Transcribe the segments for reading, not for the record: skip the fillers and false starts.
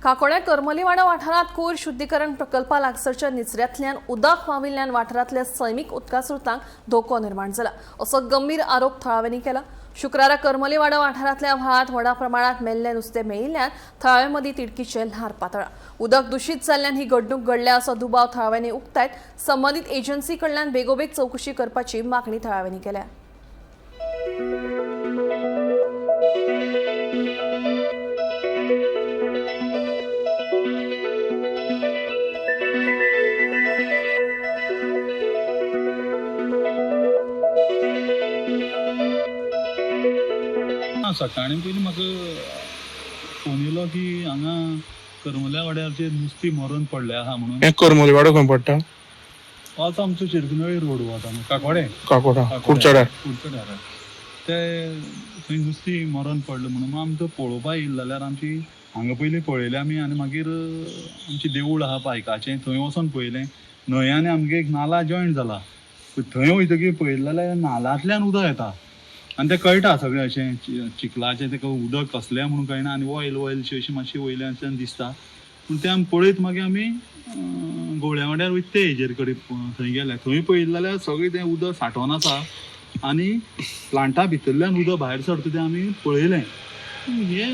काकोड्या करमलीवाडा वाठारांत कोयर शुद्धीकरण प्रकल्पा लागसरच्या निचऱ्यांतल्यान उदक व्हांविल्ल्यान वाठारांतल्या सैमीक उदका स्रोतांक धोको निर्माण जाला असो गंभीर आरोप थळाव्यांनी केला. शुक्रारा करमलीवाडा वाठारांतल्या व्हाळांत व्हडा प्रमाणात मेल्लें नुस्तें मेळिल्ल्यान थळाव्यां मदीं तिडकीचें ल्हार पातळ्ळां. उदक दुशीत जाल्ल्यान ही घडणूक घडल्या असो दुबाव थळाव्यांनी उक्तायत संबंदीत एजन्सी कडल्यान बेगोबेग चवकशी करपाची मागणी थळाव्यांनी केल्या. सकाळीं पयलीं म्हाका फोन येयलो की हांगा करमल्या वाड्यार नुस्तीं मरून पडलें आहा म्हणून. हें करमलीवाडो खंय पडटा? आतां आमचो चिरकुनळी रोड वता न्हू काकोडे. काकोडा कुडचड्यार. कुडचड्यार ते थंय नुस्तीं मरून पडलें म्हणून. मागीर आमकां पळोवपा येयलें जाल्यार आमची हांगा पयलीं पळयलें आमी आनी मागीर आमचें देवूळ आहा पायकाचें थंय वचोन पळयलें. न्हंय आनी आमगे एक नाला जॉयंट जाला, थंय वयतकीर पळयलें जाल्यार नालांतल्यान उदक येता आनी तें कळटा सगळें अशें चिखलाचें तेका उदक कसलें म्हणून कळना आनी ऑयल ऑयलशी अशी मातशी वयल्यान दिसता. पूण तें आमी पळयत मागीर आमी गोवळ्या वाड्यार वयता ते हेजेर कडेन थंय गेले. थंय पळयलें जाल्यार सगळें तें उदक सांठोवन आसा आनी प्लांटा भितरल्यान उदक भायर सरता तें आमी पळयलें. हे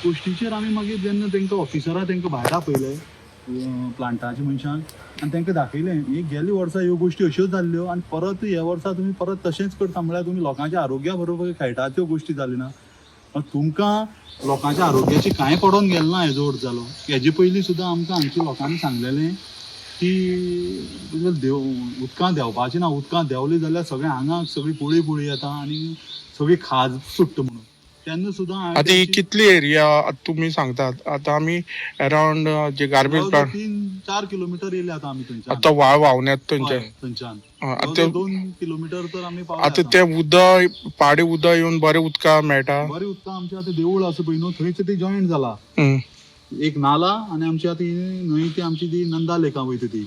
गोश्टीचेर आमी मागीर जेन्ना तांकां ऑफिसरां तांकां भायर आपयले प्लांटाच्या मनशांक आनी तांकां दाखयलें ही गेल्या वर्सा ह्यो गोश्टी अश्योच जाल्ल्यो आनी परत ह्या वर्सा तुमी परत तशेंच करता म्हळ्यार तुमी लोकांच्या आरोग्या बरोबर खेळटा त्यो गोश्टी जाल्यो ना. तुमकां लोकांच्या आरोग्याची कांय पडोन गेलें ना हेजो अर्थ जालो. हेजे पयलीं सुद्दां आमकां हांगच्या लोकांनी सांगलेलें की देव उदकां देंवपाचें ना, उदकां देंवलें जाल्यार सगळें आंगाक सगळी पुळी पुळी येता आनी सगळी खाज सुट्टा म्हणून. तेन्ना सुद्दां आतां ही कितली एरिया तुमी सांगतात? आतां आमी अरावंड जे गार्बेज प्लांट 3-4 किलोमिटर येयले आतां आमी थंयच्यान. आतां व्हाळ व्हांवून येता थंयच्यान. थंयच्यान आतां 2 किलोमिटर तर आमी पावले. आतां तें उदक पाडे उदक येवन बरें उदका मेळटा. बरें उदका आमचें आतां देवूळ आसा पळय न्हू थंयच तें जॉयंट जाला. एक नाला आनी आमची आतां ही न्हंय ती आमची ती नंदा लेका वयता ती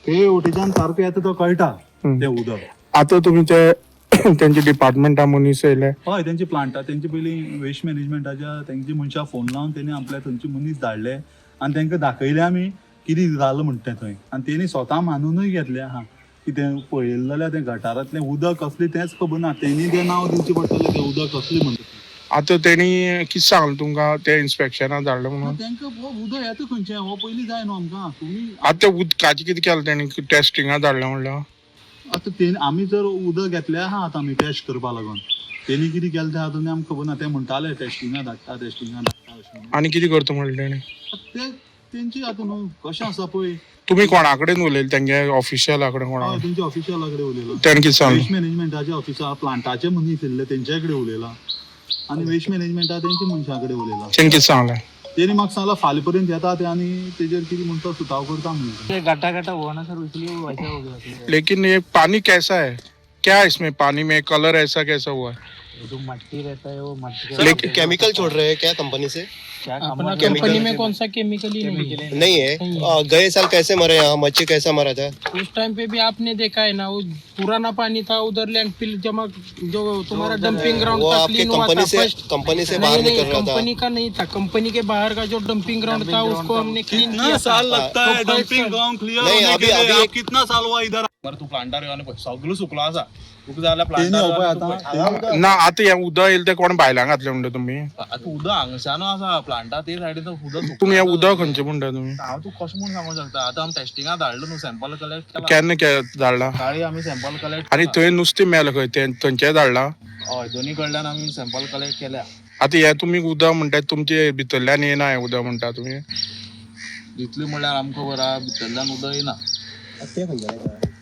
ते वटेच्यान सारको येता तो कळटा तें उदक. आतां तुमी ते तेंच्या डिपार्टमेंटा मनीस येयले? हय, तेंचे प्लांटा तेंचे पयलीं वेस्ट मॅनेजमेंटाच्या तेंचे मनशां फोन लावन तेणी आपल्या थंयचे मनीस धाडले आनी तांकां दाखयलें आमी कितें जालां म्हणटा तें थंय. आनी तेणी स्वता मानुनूय घेतलें आहा की तें पळयलें जाल्यार तें गटारांतलें उदक कसलें तेंच खबर ना, तेणी तें नांव दिवचें पडटलें तें उदक कसलें म्हणटा तें. आतां तेणी कितें सांगलें तुमकां ते इन्स्पेक्शनाक धाडलें म्हणून? तांकां हो उदक येता खंयचें हो पयलीं जाय न्हू आमकां. तुमी आतां तें उदकाचें कितें केलें तेणी? टेस्टिंगाक धाडलें म्हणल्यार? आतां तेणी आमी जर उदक घेतलें आहा आतां आमी टेस्ट करपा लागून तेणी कितें केलें तें आतां आमकां खबर ना. ते म्हणटाले टेस्टिंगाक धाडटा टेस्टिंगाक धाडटा अशें म्हणून. आनी कितें करता म्हणलें तेणी? ते तेंची आतां न्हू कशें आसा पळय. तुमी कोणा कडेन उलयले? तेंगे ऑफिशियला कडेन कोणा? हय, तेंच्या ऑफिशियला कडेन उलयला. तेणें कितें सांगलें? वेस्ट मॅनेजमेंटाचे ऑफिसा प्लांटाचे मनीस येयल्ले तेंच्या कडेन उलयला आनी वेस्ट मॅनेजमेंटा तेंच्या मनशां कडेन उलयला. तेणें कितें सांगलें? तेणी म्हाका सांगलां फाल्यां पर्यंत येता ते आनी तेजेर कितें म्हणटा सुताव करता म्हणून. गड्ढा गड्ढा हुआ ना सर, इसलिए वो वैसा हो गया. लेकिन ये पानी कैसा है? क्या है इसमें पानी में कलर ऐसा कैसा हुआ है? जो मट्टी रहता है वो मट्टी. लेकिन केमिकल छोड़ रहे हैं क्या कंपनी से? क्या अपना केमिकल कंपनी में कौन सा केमिकल ही नहीं है. नहीं है. गए साल कैसे मरे यहाँ मच्छी, कैसा मरा था? उस टाइम पे भी आपने देखा है ना, वो पुराना पानी था उधर लैंडफिल जमा जो तुम्हारा डंपिंग ग्राउंड वो था आपके क्लीन हुआ कंपनी था से फर्स्ट. कंपनी से बाहर नहीं नहीं निकल रहा था. कंपनी का नहीं था. कंपनी के बाहर का जो डंपिंग ग्राउंड था उसको हमने क्लीन कितना किया था. साल लगता है तो first dumping ground clear नहीं, होने के अभी- लिए? अभी आप एक- कितना साल हुआ इधर? मरे तूं प्लांटार यो आनी पळय सगळो सुकलो आसा तुका जाल्यार तेणी प्लांटार पळय आतां ना आतां हें उदक येयलें तें कोण भायल्यान घातलें म्हणटा तुमी? आतां उदक हांगच्यान आसा प्लांटा ते सायडीन उदक. पूण हें उदक खंयचें म्हणटा तुमी? हांव तुका कशें म्हूण सांगूंक शकता? आतां आमी टेस्टिंगा धाडलो न्हू, सॅम्पल कलेक्ट केला. केन्ना धाडलां? सकाळी आमी सॅम्पल कलेक्ट आनी थंय नुस्तें मेलें खंय तें थंयचें धाडलां? हय, दोनी कडल्यान आमी सॅम्पल कलेक्ट केल्या. आतां हें तुमी उदक म्हणटा तुमचे भितरल्यान येना हें उदक म्हणटा तुमी? इतलें म्हणल्यार आमकां खबर आहा भितरल्यान उदक येना. ते खंयच्यान येता?